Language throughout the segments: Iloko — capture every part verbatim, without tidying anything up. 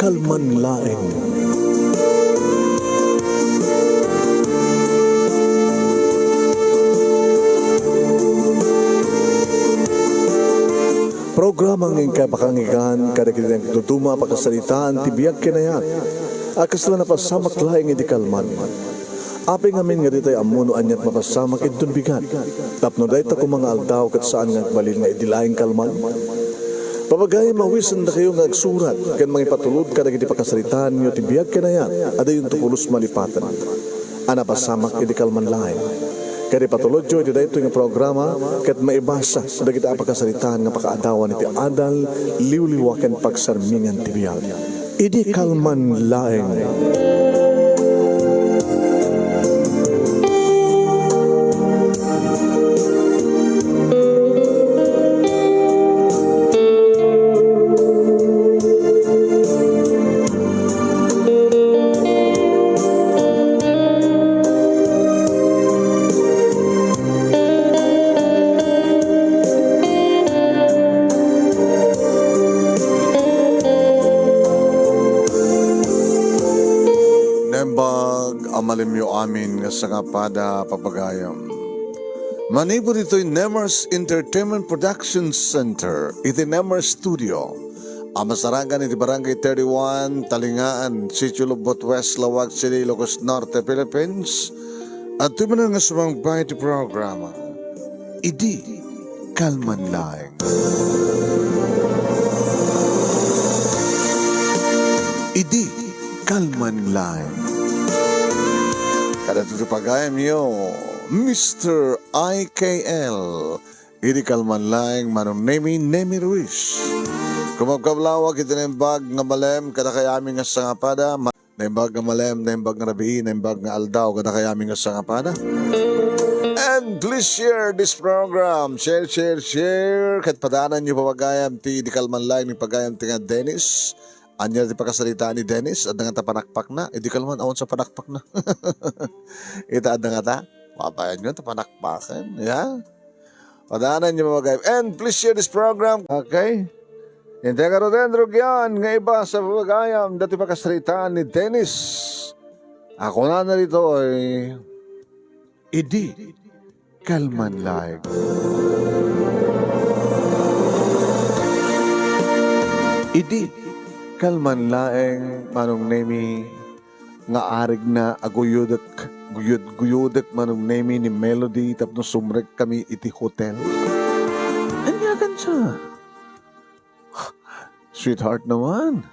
Kalman laeng. Programa nga inkay pakangigan kadagiti nagduduma a pakasaritaan ti biag ken ayat a kasla napasamak laeng idi kalman. Apay ngamin nga ditay ammo no aniat mapasamak inton bigat? Tapno dayta koma nga aldaw ket saan nga agbalin nga idi laeng kalman? Papagayam, awisendakayo nga agsurat ken mangipatulod kadagiti pakasaritaanyo ti biag ken ayat a diyonto pulos malipaten a napasamak idi kalman laeng. Ket ipatulodyo iti daytoy nga programa ket maibasa dagiti a pakasaritaan nga pakaadawan iti adal, liwliwa ken pagsarmingan ti biag. Idi kalman laeng. Naimbag a malemyo amin nga sangapada, papagayam. Manipud ditoy Nemers Entertainment Production Center iti Nemers Studio a masarangan iti Barangay thirty-one, Talingaan, Sitio Lubot West, Laoag City, Ilocos Norte, Philippines. Adtoy manen nga sumangpay iti programa Idi Kalman Laeng. Idi Kalman Laeng. Kada iti pagayamyo, Mister I K L. Idi Kalman Laeng, Manong Nemi, Nemi Ruiz. Kumabkablawak iti naimbag nga malem kadakayami nga sangapada. Naimbag nga malem, naimbag nga rabii, naimbag nga aldaw kadakayami nga sangapada. And please share this program. Share, share, share. Ket padaananyo, papagayam, ti idi kalman laeng ni pagayam ti nga Dennis. Ania ti pakasaritaan ni Dennis? Adda ngata panakpakna? Idi kalman, awan sa panakpakna. Ita adda ngata? Papayanyo ta panakpaken. Ya? Padaananyo, papagayam. And please share this program. Okay? Intay garuden, rugian nga ibasa, papagayam, dati pakasaritaan ni Dennis. A kunana ditoy, idi kalman laeng. Idi kalman laeng, Manong Nemi, nga arigna a guyodek, guyod-guyodek, Manong Nemi, ni Melody tapno sumrekkami iti hotel. Ania kaniak? Sweetheart naman,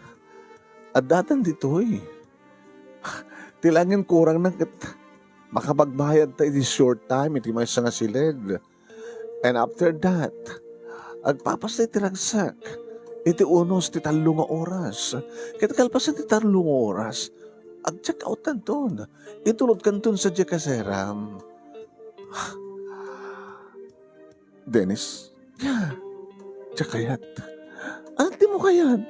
addatan ditoy. Ti laeng kurangna ket makapagbayadta iti short time iti maysa nga siled. And after that, agpapasta iti ragsak iti unos ti tallo nga oras. Ket kalpasan ti tallo nga oras, agcheck out kanton. Itulod kanton sadiay kaseram. Dennis, diak kayat. Ania ti mo kayat?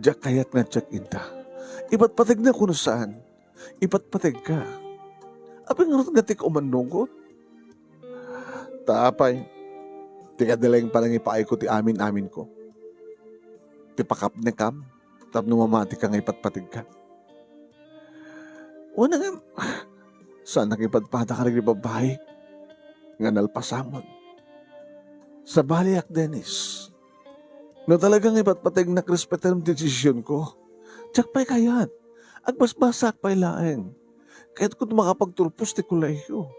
Diak kayat nga check-in ta. Ipatpategna kuno saan? Ipatpategka. Apay ngarud nga dika umannugot? Ta apay, ti kadi laeng panangipaayko ti amin-aminko. Ti pakapnekam, tapno mamatika nga ipatpategka. Wen, ngem, saan nga ipadpada kadagiti babbai nga nalpasamon. Sabaliak, Dennis. No talaga nga ipatpategnak, respetem ti desisionko. Diak pay kayat. Agbasbasaak pay laeng. Kayatko ti makapagturpos ti kolehiyo.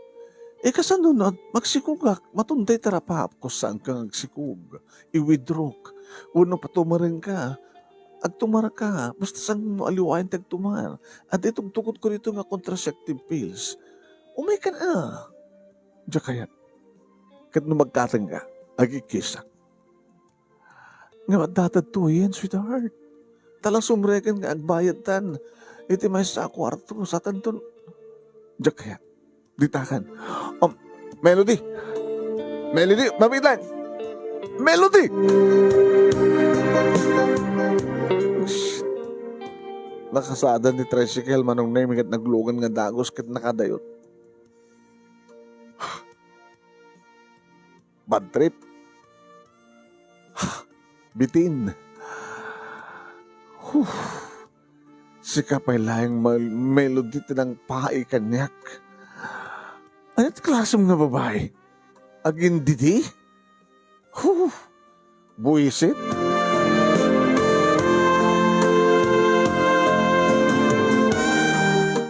E, kasano no agsikugak, matunda ti rapaapko, saanka nga agsikog. I-withdrawk. Wenno patumarengka. Agtumarka. Basta saan no aliwaen ti agtumar. Adda itugtugodko ditoy nga contraceptive pills. Umaykan a. Diak kayat. Ket no magkatengka, agikkisak. Ngem adda daytoyen, sweetheart. Ta la sumreken nga agbayadtan iti maysa a kuarto, saanton. Diak kayat. Ditakan. Um, Melody! Melody! Mabiit lang! Melody! Shh. Nakasadan ti tricycle, Manong Nemi, ket naglugan nga dagus ket nakadayot. Bad trip. Bitin. Huh. Sika pay laeng, Mel-, Melody, ti nangpai kaniak. Ania't klasem nga babai? Agin didi? Huh. Buisit.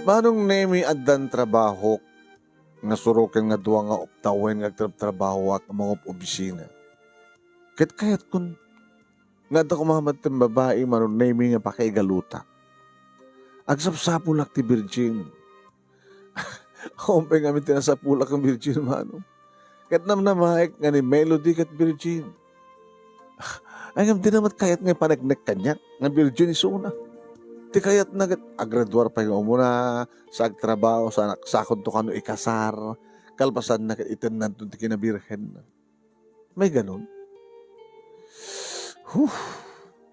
Manong Nemi, addan trabahok nga suroken nga dua nga uptawen nga agtrabtrabahoak a mangub-obisina. Ket kayatkon nga adda koma met ti babai, Manong Nemi, nga pakaigalutak. Agsapsapulak ti virgin. Awan pay ngamin ti nasapulak nga virgin, Manong. Ket namnamaek nga ni Melody ket virgin. Ay, ngem dina met kayat nga ipaneknek kaniak nga virgin isuna. Ti kayatna ket agraduar pay nga umuna, sa agtrabaho, sa anak-, sakonto kano ikasar, kalpasanna ket itennanto ti kinabirhenna. May ganun? Huh!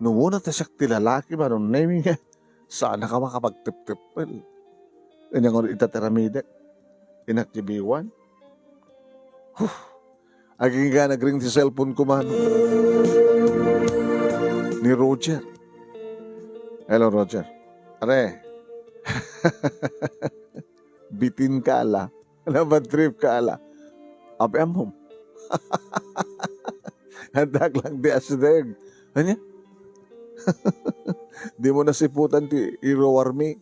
No umuna ta siak ti lalaki, Manong Nemi, nga saanak a makapagtepteppel. Ania ngarud ita ti aramidek? Inaktibiwan? Huh! Agingga nagring ti cellphone ko, Manong. Ni Roger. Hello, Roger. Are. Bitin ka, ala. Nabad trip ka, ala. Abe, ammom. Addak lang ti asideg. Ania? Dimo nasiputan ti iruarmi.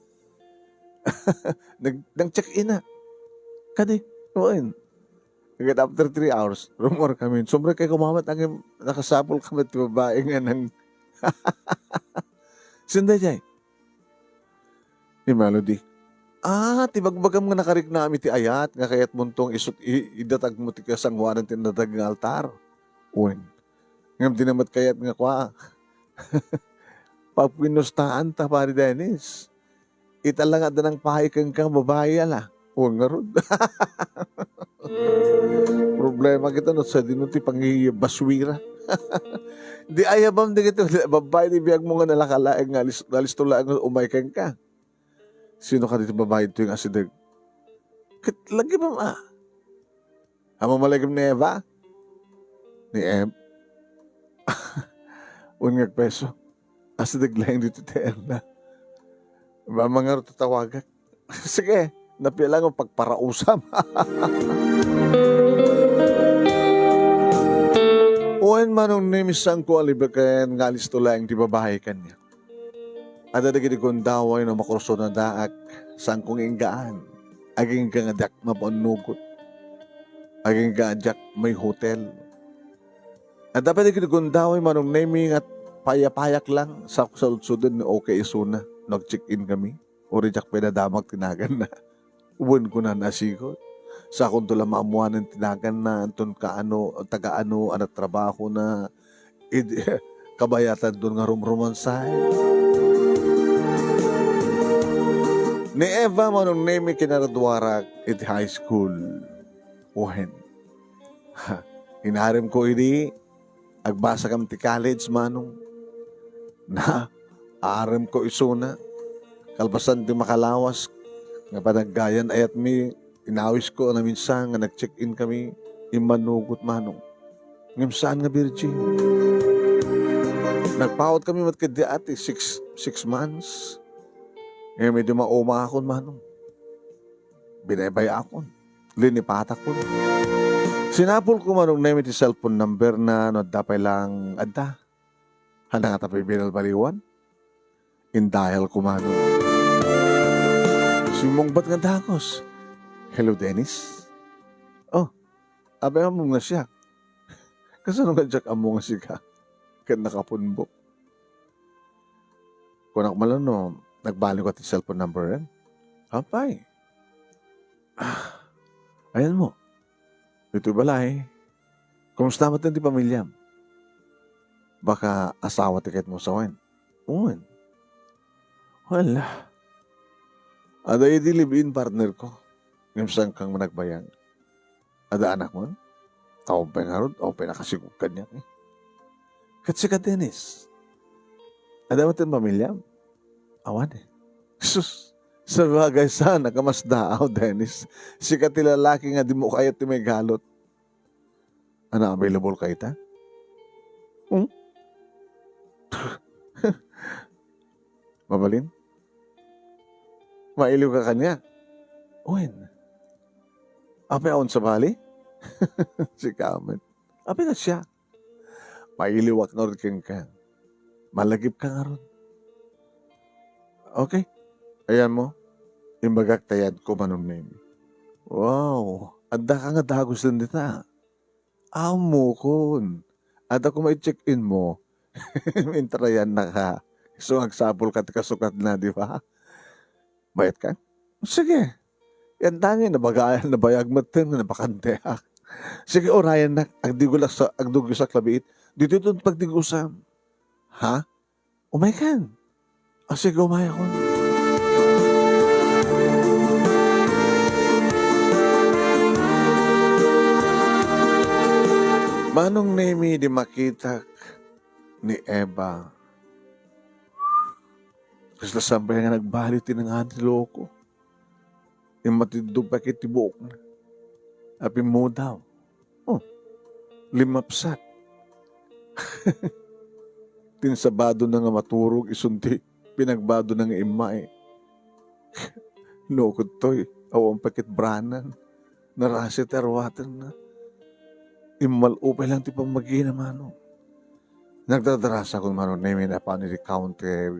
Nag-, nag-check-in na. Kadi, wen. Ket after three hours, rummuar kami. Sumrekay koma met, ngem nakasapul kami ti babai nga nang-, Sino daydiay? Ni Melody. Ah, ti bagbagam nga nakariknam iti ayat, nga kayatmonto nga isut-, i-, idatagmo ti kasangoanan ti naidatag nga altar. Wen. Ngem dina met kayat nga kua. Pagpinustaanta, Pare Dennis. Ita la nga adda nangpai kenka nga babai, ala. Wen ngarud. Problema kita no sadino ti pangiyabaswira. Di ayabam di kito, babai ti biagmo nga nalakalaeng nga alis-, nalisto laeng nga umay kenka. Sino kadi ti babai ditoy nga asideg? Ket lagipem a. Ammom a lagip ni Eva? Ni Ev? Wen nga agpeso. Asideg laeng ditoy ti Erna. Ba, mangaro tatawagak. Sige, napia lang ang pagparausam. Wen, Manong Nemi, saanko a libiken nga alisto laeng ti babai kaniak. Adda dagiti gundaway no makursunadaak, saanko nga inggaan. Agingga nga diak mapannugot. Agingga nga diak may hotel. Adda pay dagiti gundaway, Manong Nemi, nga payapayak lang, sa saludsuden no okay isuna no ag-check-in kami. Uray diak pay nadamag ti naganna. Wen, kunan a sigut. Sakonto la maammoanen ti naganna, anton kaano, taga-ano a natrabahona, idi, kabayatanton nga rumrumansahe. Ni Eva, Manong Nemi, kinaraduarak iti high school. Wen. Ha, inaremko idi, agbasakam ti college, Manong. Na, aremko isuna. Kalpasan ti makalawas nga panaggayan ayatmi, inawisko a naminsan nga nag-check-in kami, immanugot, Manong. Ngem saan nga virgin. Nagpawat kami met ket di ati, six, six months. Ngem idi maumaakon, Manong, binaybay-akon. Linipatakon. Sinapulko, Manong Nemi, ti cellphone number na no adda pay lang adda. Haan nga ta pay binalbaliwan? In-dial ko, Manong. Simmungbat nga dagus. "Hello, Dennis?" "Oh, abe, ammom nga siak." "Kasano nga diak ammo nga sika?" Ket nakapunbok. Kunak man lang no, nagbaliw ka ti cellphone number-en? Apay. Ah, ayanmo. Ditoy balay. Kumusta met ti pamiliam? Baka asawa ti kayatmo sawen? Wen. Wala. Adda idi live-in partner ko. Ngem saan kang managbayag. Adda anakmon? Awan pay ngarud, awan pay nakasigug kaniak, eh. Ket sika, Dennis, adda met ti pamiliam? Awan, eh. Sus, sabagay saan a kamasdaaw, Dennis. Sika ti lalaki nga dimo kayat ti maigalut. Ania, available ka ita? Hmm? Mabalin? Mailiwka kaniak? Wen. Apay awan sabali? Sika met. Apay nga siak? Mailiwak ngarud kenka. Malagipka ngarud. Okay. Ayanmo, imbagak ta yadko, Manong Nemi. Wow, addaka nga dagusen dita. Ammokon. Adda koma i-check-inmo. Intrayannaka. Isu nga agsapulka ti kasukatna, di ba? Mayat ka? Sige. Yan dangi, nabaga-, nabayag metten nga nabakanteak. Sige, urayennak, agdigusak sa, agdugusak labiit. Ditoy ton pagdigusak. Ha? Umaykan. O sige, umayakon. Manong Nemi, idi makitak ni Eva, kasla saan pay nga nagbaliw ti nangan ti loko. Immatiddog pay ket ti buokna. Apay, immudaw. Oh, limmapsat. Ti insabadona nga maturog isun ti pinagbadona nga immay. Nukod toy, awan pay ket branan. Narasi ti aruatenna. Immal-o pay lang ti pammagina, Manong. Nagdadrasakon, Manong Nemi, napan iti counter.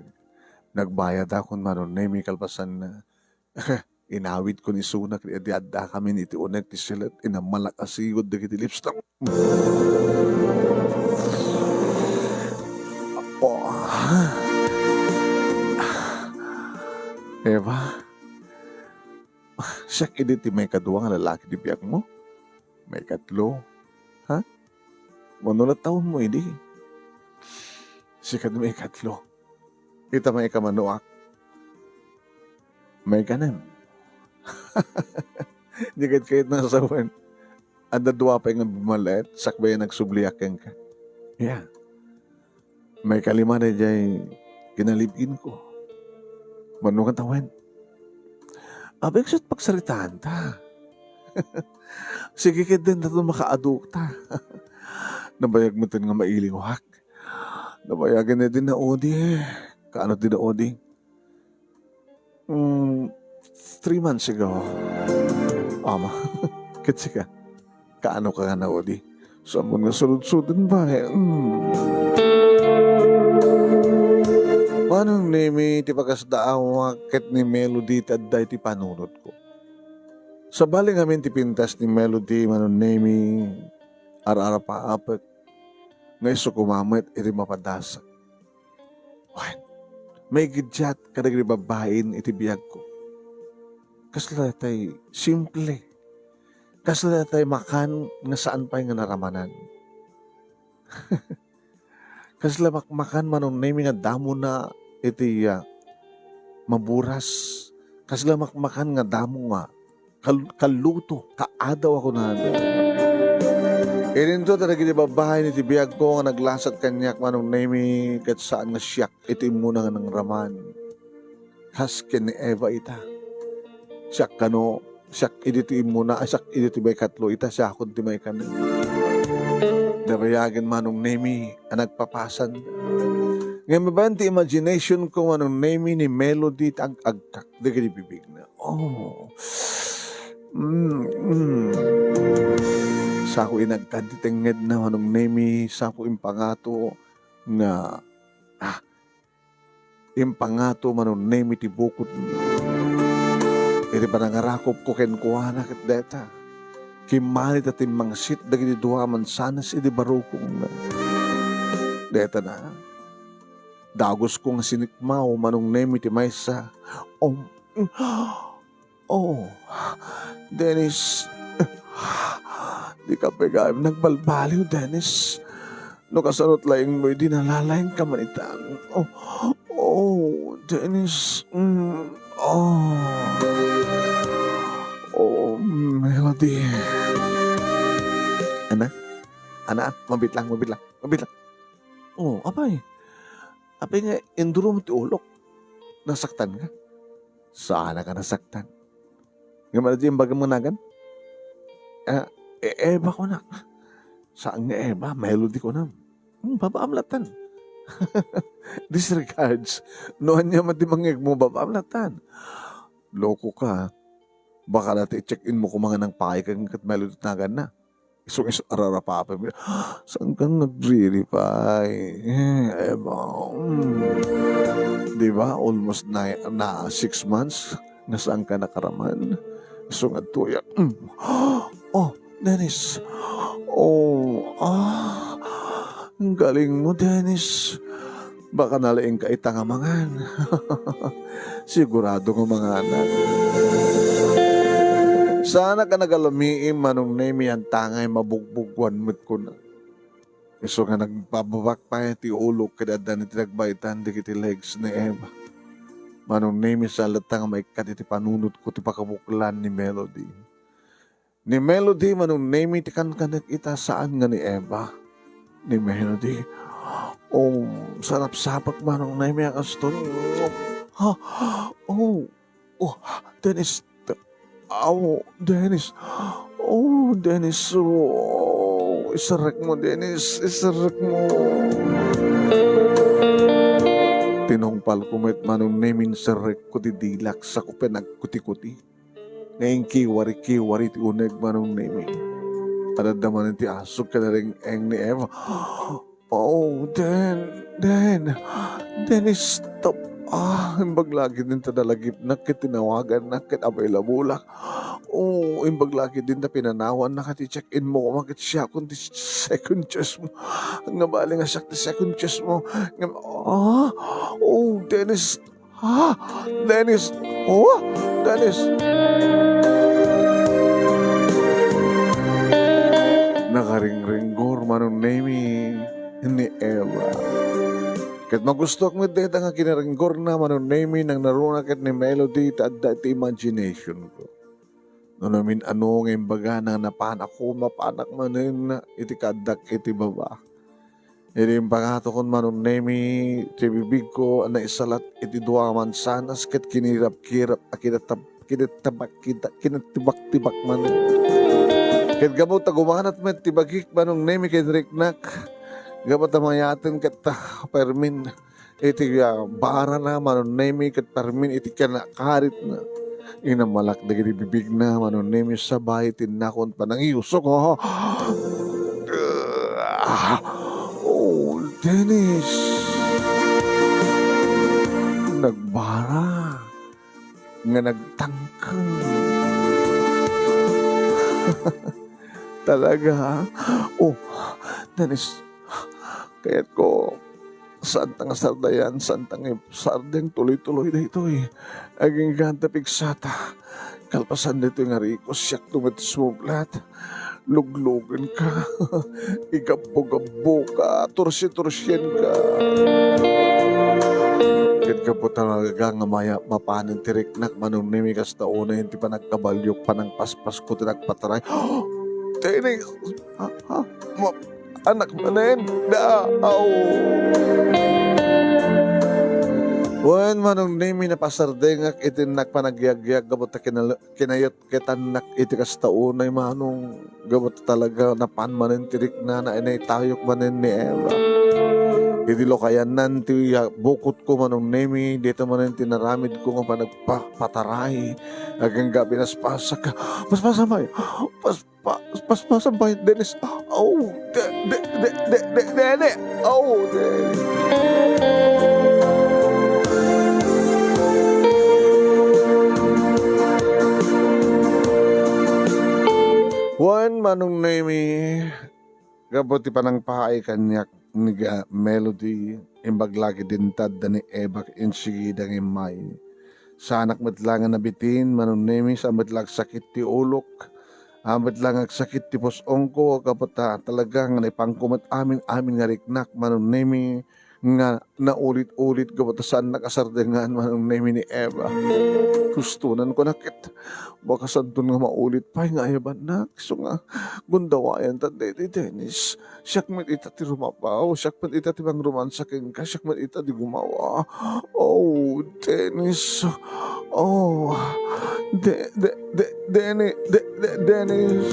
Nagbayadakon, Manong Nemi, kalpasanna. Inawidkon isuna ket idi addakamin iti unek ti silet, inammalak a sigud dagiti lipstick. Oh. Eva, siak idi ti maikadua nga lalaki ti biagmo? Maikatlo? Ha? Mano la tawenmo idi? Sika ti maikatlo. Ita maikamanuak. Maikanem. Di ket kayat nga sawen. Adda dua pay nga bummalet, sakbay a nagsubliak kenka. Yeah. Maikalima daydiay kinalib-inko. Mano nga tawen? Apay, isu ti pagsaritaanta. Sige, ket denta ton makaadukta. Nabayag metten nga mailiwak. Nabayagen idi naudi. Kaano ti naudi? Mm, three months ago. Ama, ket sika, kaano ka nga naudi? Sammon nga surodsodon, bae. Mm. Manong Nemi ti pakasdaawak ket ni Melody ti adda iti panunotko. Sabali ngamin ti pintas ni Melody, Manong Nemi, ar-arapaapek nga isu koma met iti mapadasak. Wen, maigiddiat kadagiti babbain iti biagko. Kasla tay simple. Kasla tay makan nga saan pay nga naramanan. Kasla makmakan, Manong Nemi, nga damona iti, ah, maburas. Kasla makmakan nga damo nga kal-, kalluto, kaadaw a kunada. Idinto dagiti babbain iti biagko nga naglasat kaniak, Manong Nemi, ket saan nga siak iti immuna nga nangraman. Kas ken ni Eva ita. Siak kano, siak idi ti immuna, ay, siak idi ti maikatlo ita, siakon ti maikanem. Nabayagen, Manong Nemi, a nagpapasan. Ngem babaen ti imagination ko, Manong Nemi, ni Melody ti ag-agkak dagiti bibigna. Oh. Mm, mm. Sako inagkan ti tengngedna, Manong Nemi, sako impangato nga, ah, impangato, Manong Nemi, ti bukod. Iti panangarakopko kenkuana ket deta, kimmani ta timmangsit dagiti dua a mansanas iti barukongna. Deta na, dagusko nga sinikmaw, Manong Nemi, ti maysa. Um, Oh, Dennis. Dika pay gayam nagbalbaliw, Dennis. No kasano't laingmo idi nalalaingka man ita. Oh, oh, Dennis. Mm, oh. Oh, Melody. Ana? Ana? Mabitlang, mabitlang, mabitlang. Oh, apay. Apay nga indurom ti ulok? Nasaktanka? Saanka nasaktan. Ngem adu ti imbagam nga nagan? Ah, e-, Eva kunak. Saan nga Eva, Melody kunam. Hmm, babaam latta. Disregards. No ania man ti mangngegmo, baba-, natan. Loko ka. Baka dati i-check-in mo koma nga nangpaay ka ket Melody naganna. Isu nga isu ararapapem. Saan ka nagriripay? Eh, Eva, mm. Di ba? Almost na, na six months nga saan ka nakaraman. Isu nga tuyak. Mm. Oh, Dennis. Oh, ah. Ang galing mo, Dennis. Baka nalaing ka ita nga mangan. Sigurado nga manganak. Saanak a nagalamiim, Manong Nemi, anta ngay mabugbugwan met kuna. Isu nga nagpababak pay ti ulok ket adda ni ti nagbaitan dagiti legs ni Eva. Manong Nemi, saan latta nga maikkat iti panunotko ti pakabuklan ni Melody. Ni Melody, Manong Nemi, ti kankanek ita, saan nga ni Eva. Ni Melody, "Oh, sarapsapek, Manong Nemi, a kaston. Ha? Oh, oh, Dennis. Aw, Dennis. Oh, Dennis. Oh, iserrek mo, Dennis. Iserrek mo." Tinungpalko met, Manong Nemi, inserrekko ti dilak, sa ko pinagkuti-kuti. Nga inkiwari-kiwari ti uneg, Manong Nemi. Adda manen ti asuk ken nareng-eng ni Eva. "Oh, Den, Den, Dennis, stop." Ah, imbag lagi dinta nalagipnak ket tinawagannak ket abaylabulak. Oh, imbag lagi dinta pinanawannak ket ti check-in mo koma ket siakon ti second choice mo. Nga bali nga siak ti second choice mo. Nga, ah, oh, Dennis, Ha? Dennis? Oh? Dennis? Nakaringringgor, Manong Nemi, ni Eva. Ket magustuak met dayta nga kinaringgorna, Manong Nemi, nangnaruna ket ni Melody, ta adda iti imagination ko. No namin-ano nga imbagana, napanak ko, mapanak manen iti kaaddak iti baba. Idi impagatokon, Manong Nemi, ti bibigko a naisalat iti dua a mansanas ket kinirap-kirap a kinatab-, kinatabak-, kita-, kinatibak-tibak manen. Ket gapu ta gumanat met ti bagik, Manong Nemi, ken riknak, gapu ta mayaten ket ta permin iti, ah, barana, Manong Nemi, ket permin iti kinakaritna. Inamalak dagiti bibigna, Manong Nemi, sabay ti innakon panangiyusok. Ah, oh, Dennis. Nagbara nga nagtangkeng. Talaga? Oh, Dennis, kayatko, saanta nga sardayan, saanta nga sardeng tuloy-tuloy daytoy. Agingga ta pigsata. Kalpasan daytoy nga rikos, siakto met sumublat. Luglugenka. Igabbo-gabboka. Tursi-tursienka. Ket gapu talaga nga maya-, mapanen ti riknak, Manong Nemi, kasta unay ti panagkabaliok, panangpaspasko ti nagpataray. Dennis! Ha? Ha? Ma-, anak manen? Da, aw. Wen, Manong Nemi, napasardengak iti nagpanagyagyak gapu ta kinal-, kinayot ketannak iti kasta unay, Manong, gapu ta talaga napan manen ti riknana, inay tayok manen ni Eva. Idi lukayannan ti, ah, bukotko, Manong Nemi, dayta manen ti naramidko nga panagpa-, pataray. Agingga pinaspasak. Paspasamak. Pas-, Pas-, paspasan pay, Dennis. Aw, de-, de-, de-, de-, de-, Dennis. Aw, Dennis. Wen, Manong Nemi, gapu ti panangpaay kaniak ni Ga-, Melody, imbag la ket inted da ni Eva insigida nga immay. Saanak met la nga nabitin, Manong Nemi, saan met la agsakit ti ulok. Saan met la nga agsakit ti pus-ongko, gapu ta talaga nga naipangko met amin-amin nga riknak, Manong Nemi, nga naulit-ulit gapu ta saannak a sardengan, Manong Nemi, ni Eva. Gusto nan kunak ket bakasanton nga maulit pay nga ayabannak. Isu nga gundawayanta daydi, Dennis. Siak met ita ti rumabaw, siak met ita ti mangrumansa kenka, siak met ita ti gumawa. Oh, Dennis. Oh, De-, De-, De-, Denni-, De-, De-, Dennis.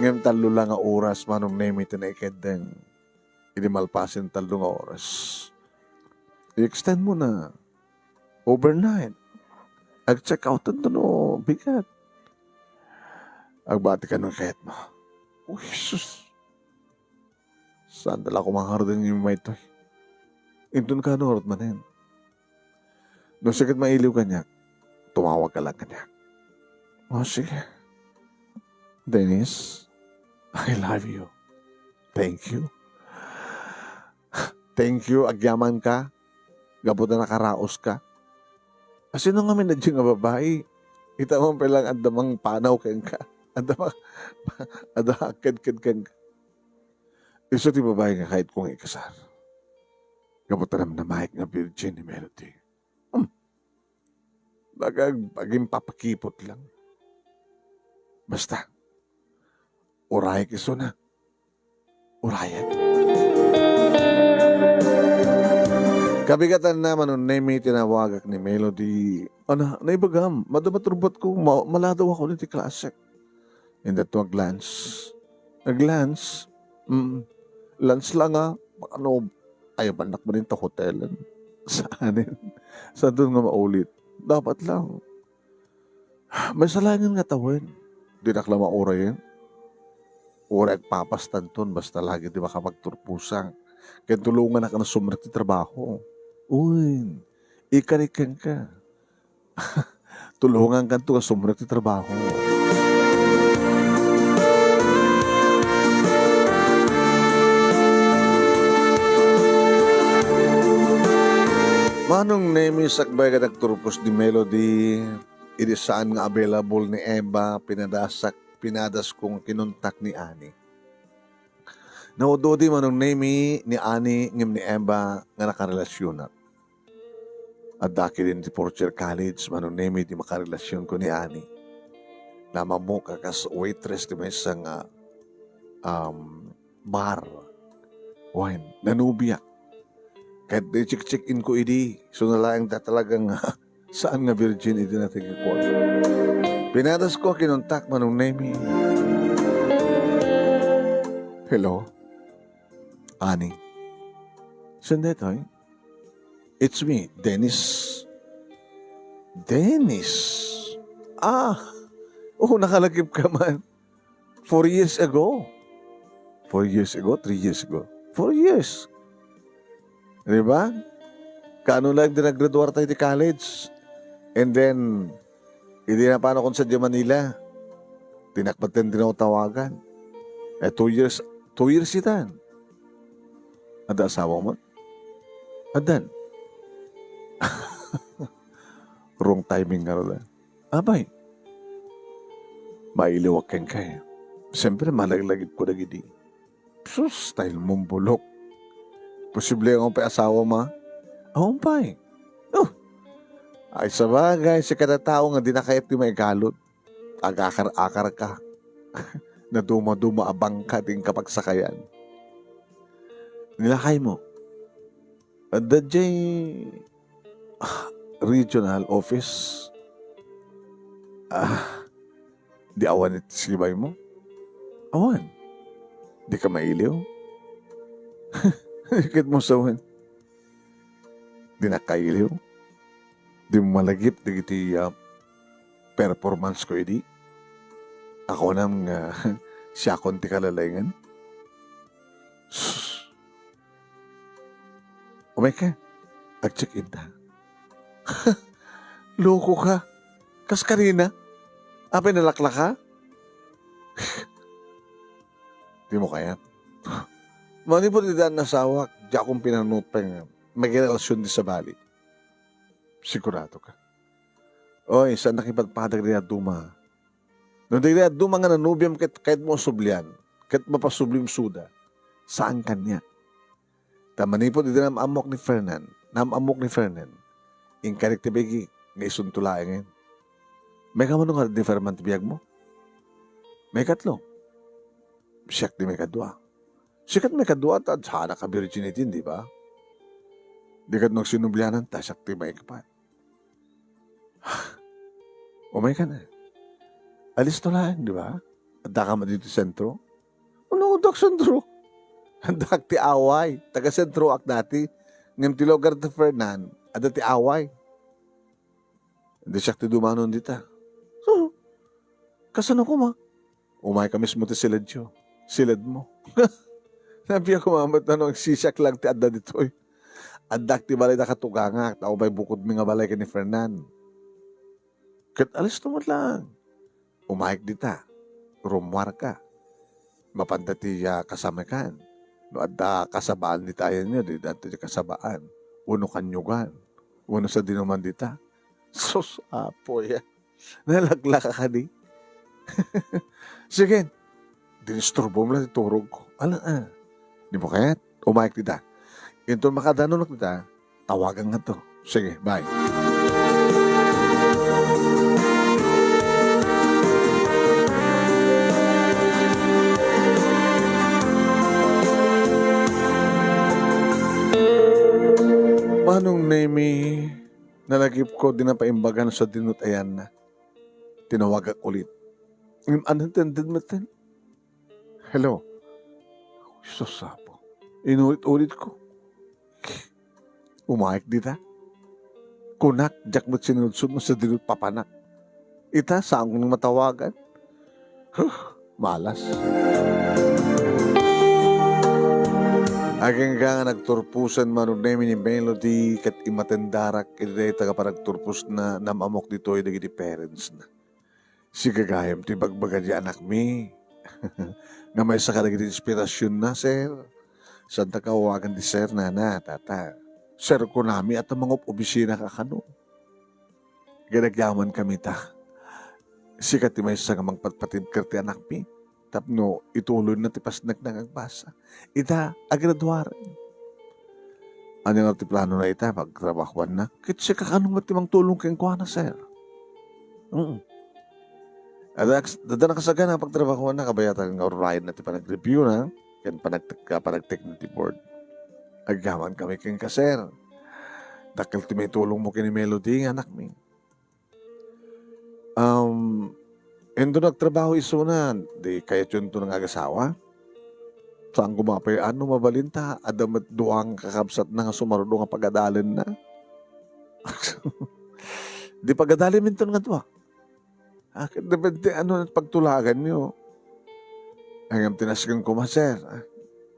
Ngem tallo la nga oras, Manong Nemi, ti naikeddeng. Idi malpasen tallo nga oras, i-extend mo na. Overnight. Ag-check out no bigat. Agbati ka no kayat mo. Oh, Jesus. Saan da la ko mangarden nga maytoy? Inton kano ngarud manen? No sikat mailiw kaniak, tumawag ka lang kaniak. Oh, sige. Dennis, I love you. Thank you. Thank you, agyaman ka. Gapu ta nakaraos ka. Asino ngamin a Diyo nga babai? Ita mo pala nga adda mangpanaw kenka. Adda ma-, adda akkedked kenka. Isu ti babai nga kayat ko nga ikasar. Gapu ta namnamaek nga virgin ni Melody. Hmm. Baga ag-, agimpapakipot lang. Basta, urayek isuna. Urayen. Kabigatan na, Manong Nemi, tinawagak ni Melody. Ana, naibagam, madama turbat ko, ma-, maladaw ako iti klasek. Inda to ag-lunch. Ag-lunch? Mm. Lunch lang, ah. Baka no, ayaw man nak manin ta hotelen. Saanen? Saan doon nga maulit? Dapat lang. Maysa laengen nga tawen. Dinak la maurayen. Uray agpapastanton, basta lagi ti makapagturposak. Ken tulonganak nga sumrek ti trabaho. Uy, ikariken ka. Tulongan kanto nga sumrek ti trabaho. Manong Nemi, sakbay ket agturpos ni Melody, idi saan nga available ni Eva, pinadasak, pinadas ko nga kinontak ni Ani. Naududi, Manong Nemi, ni Ani ngem ni Eva nga nakarelasionak. Adda ketdin ti fourth year college, Manong Nemi, ti makarelasionko ni Ani. Namammok a kas waitress ti maysa nga, um, bar. Wen, nanubiak. Ket di check-check-in ko idi, isu na laeng ta talaga nga saan nga virgin idi natigikon. Pinadas ko, kinontak, Manong Nemi. Hello? Ani? Saan daytoy? It's me, Dennis. Dennis? Ah! Oh, nakalagip ka man. Four years ago. Four years ago? Three years ago? Four years. Di ba? Kaano lang di naggraduar tayo di college? And then, hindi na paano kung sa Manila. Tinakbat din tinatawagan. Eh, two years, two years itan. Adda asawa mo? Addan. Wrong timing nga rada. Apay, mailiwak kenka eh. Siyempre, malaglagip ko dagidi. Sus, style mong bulok. Posible nga pay asawa ma? Awan pay. Oh, ay sabagay, si kada tao nga di na kayat ti maigalod. Agakar-akar ka. Naduma-duma a bangka ti inka pagsakayan. Nilakay mo. Adda jay, ah, regional office. Ah, di awan iti sibay mo? Awan. Di ka mailiw? Ket mo sawen. Di nakailiw. Di malagip dagiti, ah, performance ko idi. Ako nam nga siakon ti kalalaingan. Sus. Umay ka. Ag-check-in ta. Loko ka. Kas kanina. Apay nalaklaka? Di mo kayat. Manipud iti daan nasawak, di akong pinanutpeng nga magrelasyon di sabali. Sigurado ka? Oy, saan nakipadpadag di aduma? No di aduma nga nanubiam ket kayat mo sublian, ket mapasublim suda, saan kaniak. Ta manipud iti nam-ammok ni Fernan, nam-ammok ni Fernan, inkarik ti bagi nga isunto laengen. Maikano nga di Fernan ti biag mo? Maikatlo. Siak ti maikadua. Sikat maikadua ta saanak a virginity, di ba? Di ket no agsinublianan ta siak ti maikapat. Umay ka na. Alisto laeng, di ba? Addaka met ditoy sentro? Ano, addak sentro? Addak ti away. Taga-sentroak dati. Ngem ti lugar ti Fernan, adda ti away. Di siak ti dumanon dita. Huh. Kasano koma? Umayka mismo ti siledyo. Siledmo. Nabiag koma met no agsisiak lang ti adda ditoy. Addak ti balay da katugangak, ta umay bukodmi nga balay ken ni Fernan. Ket alisto met laeng. Umayek dita. Rummuarka. Mapanda ti, ah, kasamakan. No adda kasabaan dita ayanyo, dida ti kasabaan. Wenno kanyogan. Wenno sadino man dita. Sus, Apo, ya. Nalaklaka kadi. Sige. Dinisturbom la ti turogko. Ala, ah. Di mo kayat? Umayek dita. Inton makadanonok dita, tawagan ngadto. Sige, bye. Manong Nemi, nalagipko, di na paimbagan sa dinutayanna. Tinawagak ulit. Ngem unintended metten. Hello. Sus, Apo. Inulit-ulit ko. Umayek dita. Kunak, diak met sinudsod no sadino ti papanak. Ita, saan ko nang matawagan? Huh, malas. Agingga nga nagturposen Manong Nemi ni Melody ket imatendarak iti dayta nga panagturposna, nam-amok ditoy dagiti parents na. Sika gayam ti ibagbaga di anakmi. Nga maysa kadagiti inspirasionna, sir. Saanta ka awagan ti sir, nana, tata. Sir, kunami, adda mangup-opisina ka kano. Ginagyamankami ta. Sika ti maysa nga mangpatpatibker ti anakmi. Tapno ituloyna ti pasnekna nga agbasa. Ita, agraduaren. Ania nga ti planona ita, pagtrabahuanna? Ket sika kano met ti mangtulong kenkuana, sir? Mm. Adda, adda nakasagana a pagtrabahuanna, kabayatan nga urayenna ti panagreviewna ken panagtek-, panagtekna ti board. Agyamankami kenka, sir. Dakkel ti maitulongmo ken ni Melody nga anakmi. Um, inton nagtrabaho isuna, di kayatyo inton nga agasawa? Saan ko mapay-an no mabalin ta adda met dua nga kakabsatna nga sumaruno nga pagadalenna? Di pagadalenmi inton nga dua. Ah, depende ano pagtulaganyo. Ngem ti nasken koma, sir, ah,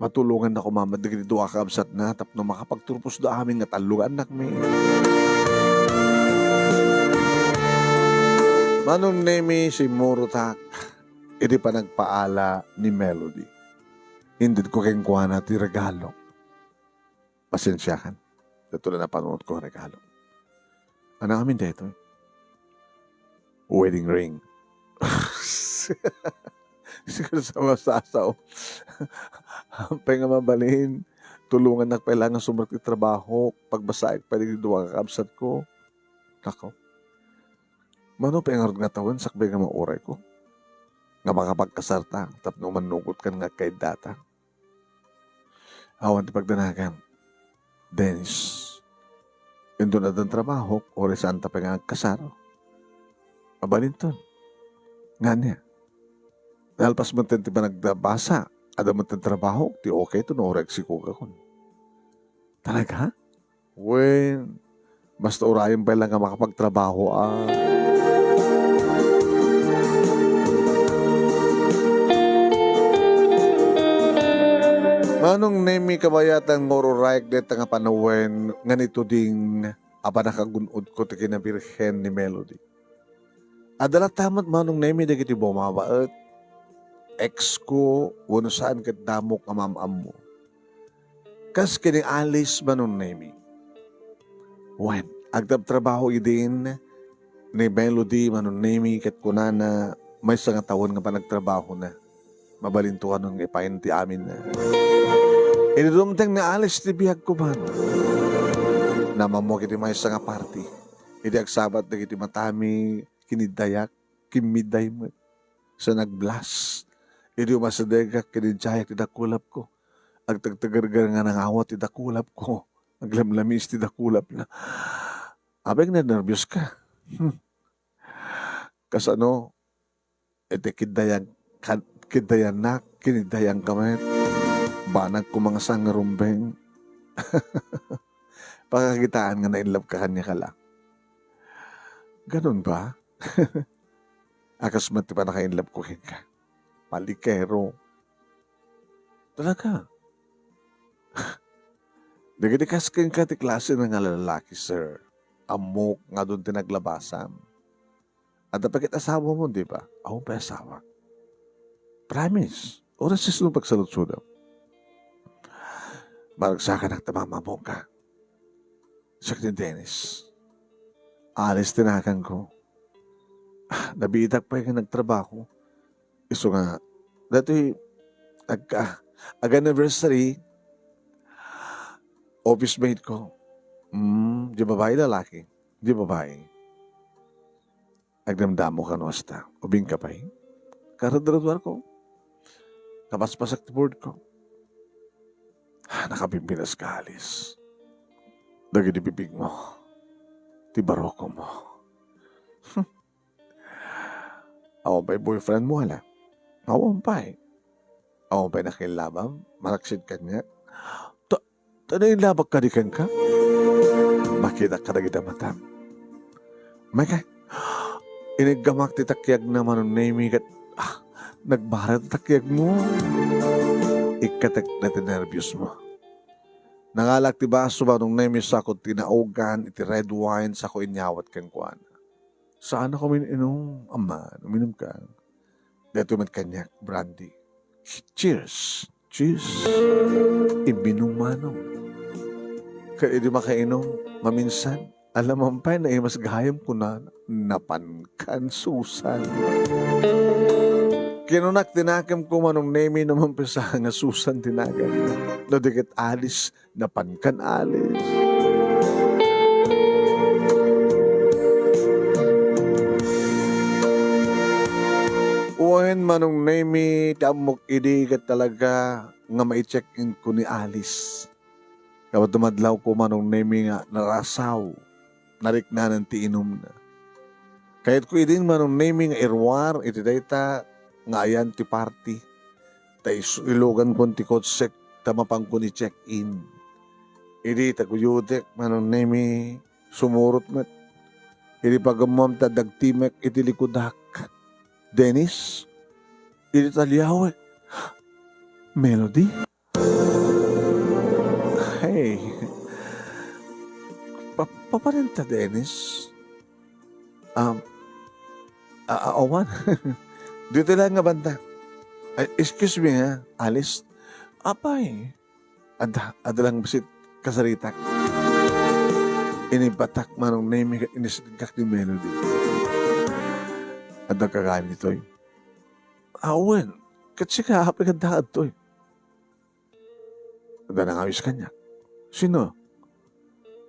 matulonganna koma met dagiti dua a kabsatna tapno makapagturposda amin nga tallo nga annakmi. Manong Nemi, simmurotak iti panagpaala ni Melody. Indedko kenkuana ti regalo. Pasensiakan. Daytoy la napanunotko nga regalo. Ania ngamin daytoy? Wedding ring. Siguro sa masasaw. Apay nga mabalin, tulongannak pay la nga sumrek ti trabaho, pagbasaek pay dagiti dua nga kakabsatko. Nako. Mano pay ngarud nga tawen sakbay nga maurayko? Nga makapagkasarta tapno mannugotkan nga agkaiddata? Awan ti pagdanagam. Dennis, inton addan trabahok, uray saanta pay nga agkasar. Mabalinton. Ngania? Nalpas metten ti panagdabasa, adda metten trabahok, ti okay to no uray agsikogakon. Talaga? Wen, basta urayen pay la nga makapagtrabaho, ah. Manong Nemi, kabayatan nga ururayek dayta nga panawen nga nituding a pannakagun-odko ti kinabirhen ni Melody. Adda latta met Manong Nemi dagiti bumabaet, ex ko, wenno saan ket damok a maam-ammo. Kas ken ni Alice Manong Nemi. Wen, agtabtrabaho idin ni Melody Manong Nemi ket kunana maysa nga tawen nga panagtrabahona. Mabalinto kanon nga ipayen ti amin. Idi dumteng ni Alice ti biagko man, naam-ammok iti maysa nga party. Idi agsabat dagiti matami, kiniddayak, kimmidday met. Sa nagblast. Idi umasidegak, kiniddayak ti dakulapko. Agtagtagerger nga nangawat ti dakulapko. Aglamlamis ti dakulapna. Apay nga nanerbios ka? Hmm. Kasano? Iti kiddayag, Kad-, kiddayannak, kiniddayanka met. Banag ko mangasa nga rumbeng. Pakakitaan nga na-in love ka kaniak la. Ganun ba? A, kas met ti pannaka-in love ko kenka. Palikero. Talaga. Dagiti kas kenka ti klase nga lalaki, sir. Ammok nga adun ti naglabasam. Adda pay ket asawam, di ba? Awan pay asawak. Promise. Oras isno pagsaludsodam. Maragsakanak ta mamamok ka. Siak ni Dennis. Alice ti naganko. Ah, nabiitak pay nga nagtrabaho. Isu nga, datoy, agka-, ag-anniversary, office mate ko. Mm, di babae, lalaki? Di babae. Agdamdamo kano kasta. Ubing ka pay? Karudruduar ko. Kapaspasak ti board ko. Ah, nakabimbinas ka, Alice. Dagiti bibig mo. Ti baroko mo. Awan pay boyfriend mo, ala? Awan pay. Awan pay nakillabam? Maraksid kaniak? Ta, ta naillabak kadi kenka? Makitak kadagiti matam. Maka, iniggamak ti takiagna, Manong Nemi, ket, ah, nagbara ti takiagmo. Ikkatek na ti nerbios mo. Nangalak ti baso, Manong Nemi, sako tinaogan iti red wine, sako inyawat kenkuana. Saan a kamin inum, amman, uminum ka. Daytoy met kaniak, brandy. Cheers! Cheers! Imminum, Manong. Ket idi makainum, maminsan, ala man pay naimas gayam kunana, napankan Susan. Kinunak ti nakemko, Manong Nemi, no mampesa nga Susan ti naganna. No di ket Alice, napankan Alice. Wen, Manong Nemi, ti ammok idi ket talaga nga mai-check-in ko ni Alice. Kabat madlaw ko, Manong Nemi, nga narasaw, nariknanan ti inumna. Kayatko idin, Manong Nemi, nga iruar iti dayta nga ayan ti party. Ta is-, ilugankon ti kotsek ta mapankon i-check-in. Idi taguyodek, Manong Nemi, sumurot met. Idi pagummuam ta dagtimek iti likudak. Dennis, idi taliawek. Melody? Hey. Pa-, papananta, Dennis? Um, a-, a-, awan. Dito lang nga banda. Ay, excuse me, ha, Alice. Apay, adda, adda lang basit kasaritak. Inibatak, Manong Nemi, ket inisitgak ni Melody. Adda ka gani, toy? Awan. Ket sika, apay ka adda, toy? Adda nangawis kaniak. Sino?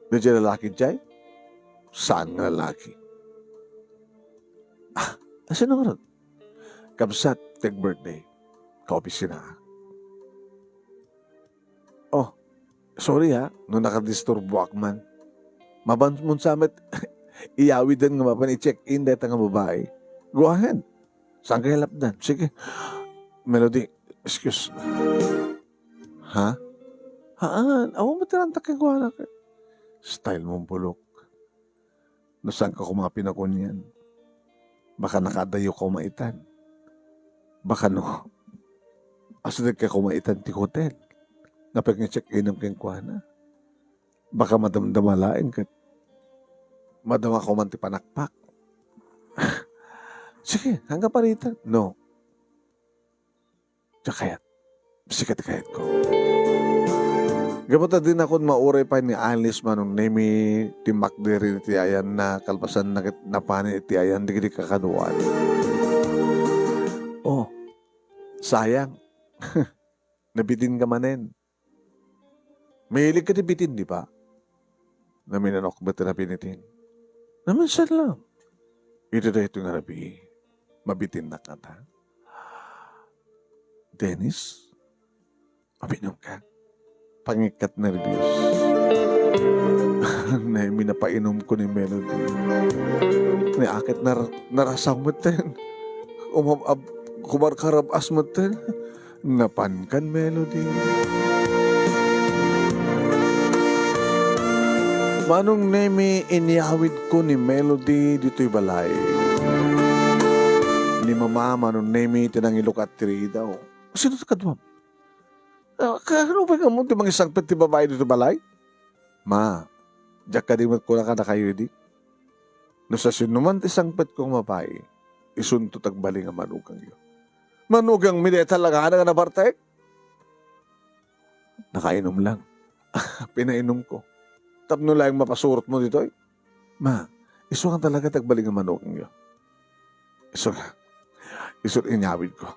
Daydiay lalaki jay? Saan nga lalaki? Ah, sino ngarud? Kabsat, ti ag-birthday. Kaopisina. Oh, sorry ha, no nakadisturboak man. Mabanmon sa met, iyawiden nga mapan i-check-in dayta nga babai. Go ahead. Saan kayo lapdan? Sige. Melody, excuse. Ha? Haan, awan mo tiranta kenkuana. Style mong bulok. No saan ka kuma pinakunian? Baka nakadayo ka maitan. Baka no, asdek ka kumaitan ti hotel. Napag nga check-in kenkuana. Baka madamdama laeng ket madama ko man ti panakpak. Sige, hangga paritan. No. Diak kayat. Sika ti kayatko. Gapu ta dinakon mauray pay ni Alice, Manong Nemi, timmakder iti ayanna, kalpasanna ket napanen iti ayan dagiti kakaduan. Oh, sayang. Nabitin ka manen. Mahilig ka ti bitin, di ba? Naminanok met ti nabinitin. Naminsan lang. Iti daytoy nga rabii, mabitinnak ngata. Dennis, mabinom ka? Pangikkat nerbios. Nemi, napainom ko ni Melody. Ni aket nar-, narasaw met ten. Umab-ab-, Kumarkarab-as metten. Napankan Melody. Manong Nemi, inyawidko ni Melody ditoy balay. Ni Mama, Manong Nemi, ti nangilukat ti riidaw. Sino ti kaduam? Ah, kaano pay nga ammom ti mangisangpet ti babai ditoy balay? Ma, diak kadi met kunaka dakayo idi. No siasinoman ti sangpetko nga babai, isunto ti agbalin nga manugangyo. Manugangmi dayta lagana nga nabartek? Nakainom lang. Pinainumko. Tapno laeng mapasurotmo ditoy? Ma, isu nga talaga ti agbalin nga manugangyo. Isu nga. Isu ti inyawidko.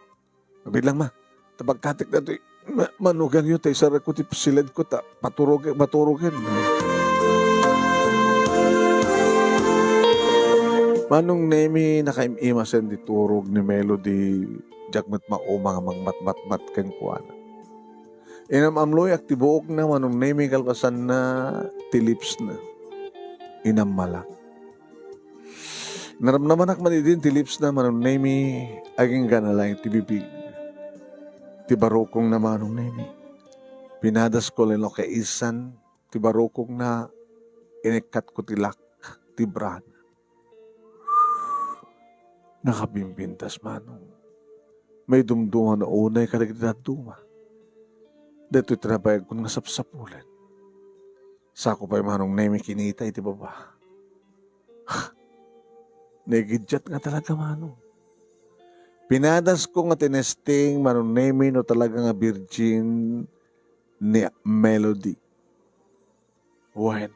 Bilang, ma. Ta pagkatik datoy, ma-, manugangyo ta isarekko ti siledko ta paturog-, maturogen. Manong Nemi, nakaim-imasen ti turog ni Melody, diak met mauma nga mangmatmatmat kenkuana. Inam-amloyak ti buokna, Manong Nemi, kalpasanna ti lipsna. Inammalak. Naramnamanak man idin ti lipsna, Manong Nemi, agingga na laeng ti bibig. Ti barukongna, Manong Nemi. Pinadasko lino kaisan ti barukongna, inikkatko ti lak, ti brana. Nakabimbintas, Manong. Maidumduma no unay kadagiti dadduma. Daytoy ti nabayagkon nga sapsapulen. Sako pay, Manong Nemi, kinita iti baba. Naigiddiat nga talaga, Manong. Pinadasko nga tinesting, Manong Nemi, no talaga nga birgin ni Melody. Wen,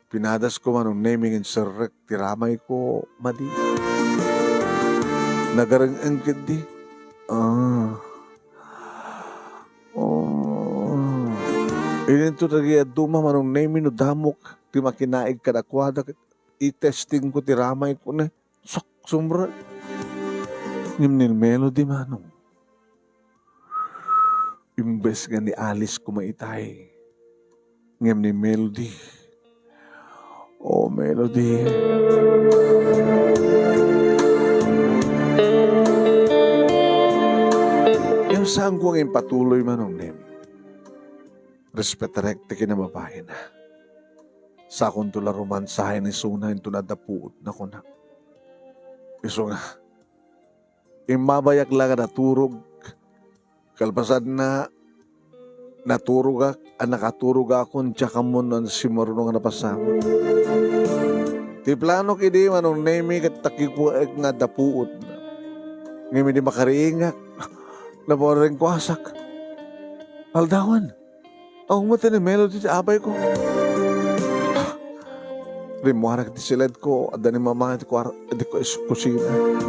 pinadasko, Manong Nemi, ngem serrek ti ramayko madi. Nagareng-eng ketdi. Ah. Oh. Idinto dagiti dadduma, Manong Nemi, no damok ti makinaig kadakuada ket itestingko ti ramayko ne. Sak, sumrek. Ngem ni Melody, Manong. Imbes nga ni Alice koma itay. Ngem ni Melody. Oh, Melody. Ngem saanko nga impatuloy, Manong Nemi. Respetarek ti kinababaina. Sakonto la romansaen isuna inton adda puot, nakuna. Isu nga, immabayak la nga naturog. Kalpasanna, naturogak a nakaturogakon diak ammo no simaruno nga napasamak. Ti planok idi, Manong Nemi, ket takikuek nga adda puot. Ngem idi makariingak, naparenkuasak. Aldawen, awan met ni Melody ti apayko. Rimmuarak ti siledko, adda ni Mama iti kuar-, iti kus-, kusina.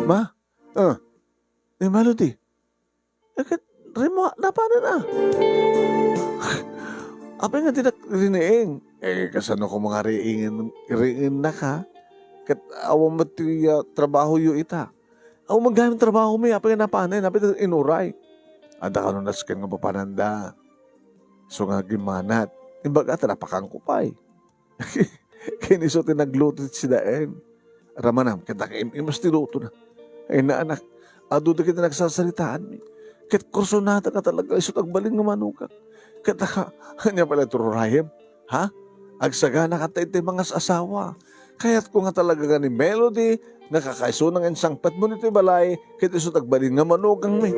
Ma? Ah, ni Melody. Eh, ket rimmuak, napanen a? Apay nga dinak riniing? Eh, kasano ko nga riingen, riingennaka? Ket awan met ti, ah, trabahoyo ita. Awan met gayam trabahomi, apay nga napanen? Apay nga inuray? Adda kano nasken nga papananda. Isu nga agimmanat. Imbaga, ta napakanko pay. Ken isu ti nagluto ti sidaen. Ramanam, ket nakaim-imas ti lutona. Ay, naanak, adu dagiti nagsasaritaanmi. Ket kursunada nga talaga, isu ti agbalin nga manugak. Ket naka-, ania pay la ti urayem? Ha? Agsagana ka ta iti mangas-asawa. Kayatko nga talaga nga ni Melody, nga kakaisuna nga insangpetmo ditoy balay, ket isu ti agbalin nga manugangmi.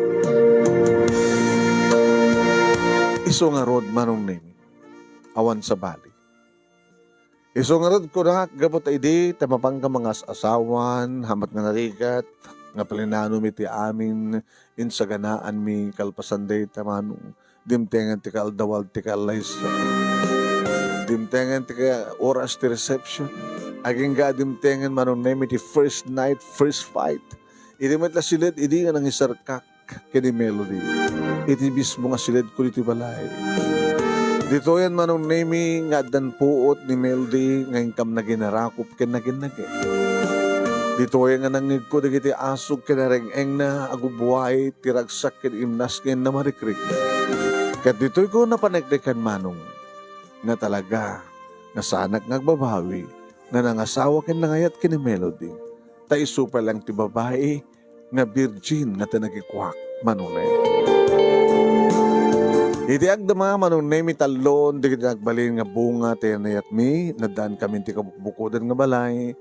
Isu ngarud, Manong Nemi. Awan sabali. Isu ngarud kunak, gapu ta idi ta mapanka mangas-asawan, hamat nga narigat, nga plinanomi ti amin, insaganaanmi, kalpasan dayta, Manong, dimtengen ti kaaldawad ti kaallaysa. Dimtengen ti ka-, oras ti reception. Agingga a dimtengen, Manong Nemi, ti first night, first fight. Idi met la siled, idi nga nangiserkak ken ni Melody. Iti mismo nga siledko ditoy balay. Ditoyen, Manong Nemi, nga addan puot ni Melody nga inkam naginarakop ken naginnage. Ditoyen nga nangngegko dagiti asog ken nareng-engna a gubuay ti ragsak ken imnas nga innamarikrik. Ket ditoyko napaneknekan, Manong, nga talaga nga saanak nga agbabawi nga nangasawa ken nangayat ken ni Melody. Ta isu pay laeng ti babai nga birgin nga ti nagikuak, Manong Nemi. Iti agdama, Manong Nemi, talloon dagiti agbalin nga bunga ti nayatmi, naddaan kami ti kabukbukodan nga balay,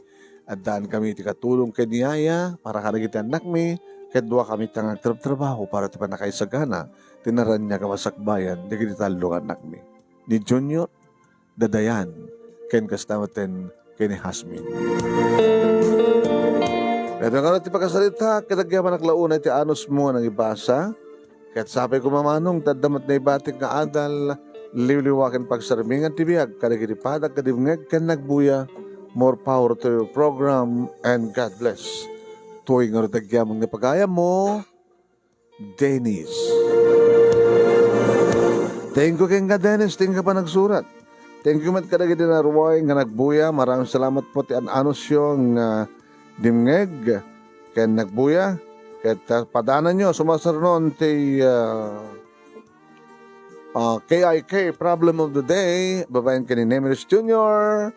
addaan kami ti katulong ken yaya para kadagiti annakmi, ket dua kami ti nagtrabtrabaho para ti pannakaisagana ti naraniag a masakbayan dagiti tallo nga annakmi, ni Junior, da Dayan, ken kasta metten ken ni Jasmine. Ket ngarud ti pakasaritak, ket agyamanak la unay ti anusmo nga nangibasa. Ket sapay koma, Manong, ta adda met naibatik nga adal, liwliwa ken pagsarmingan ti biag kadagiti padak nga dimngeg ken nagbuya. More power to your program and God bless. Toy ngarud agyamanak nga pagayammo, Dennis. Thank you kenka, Dennis, ti panagsurat. Thank you met kadagiti naruay nga nagbuya. Maraming salamat po ti an-anusyo nga dimngeg ken nagbuya. Ket, ah, padananyo, sumasarunon ti, ah, ah, K I K Problem of the Day, babaen ken ni Nemeris Junior.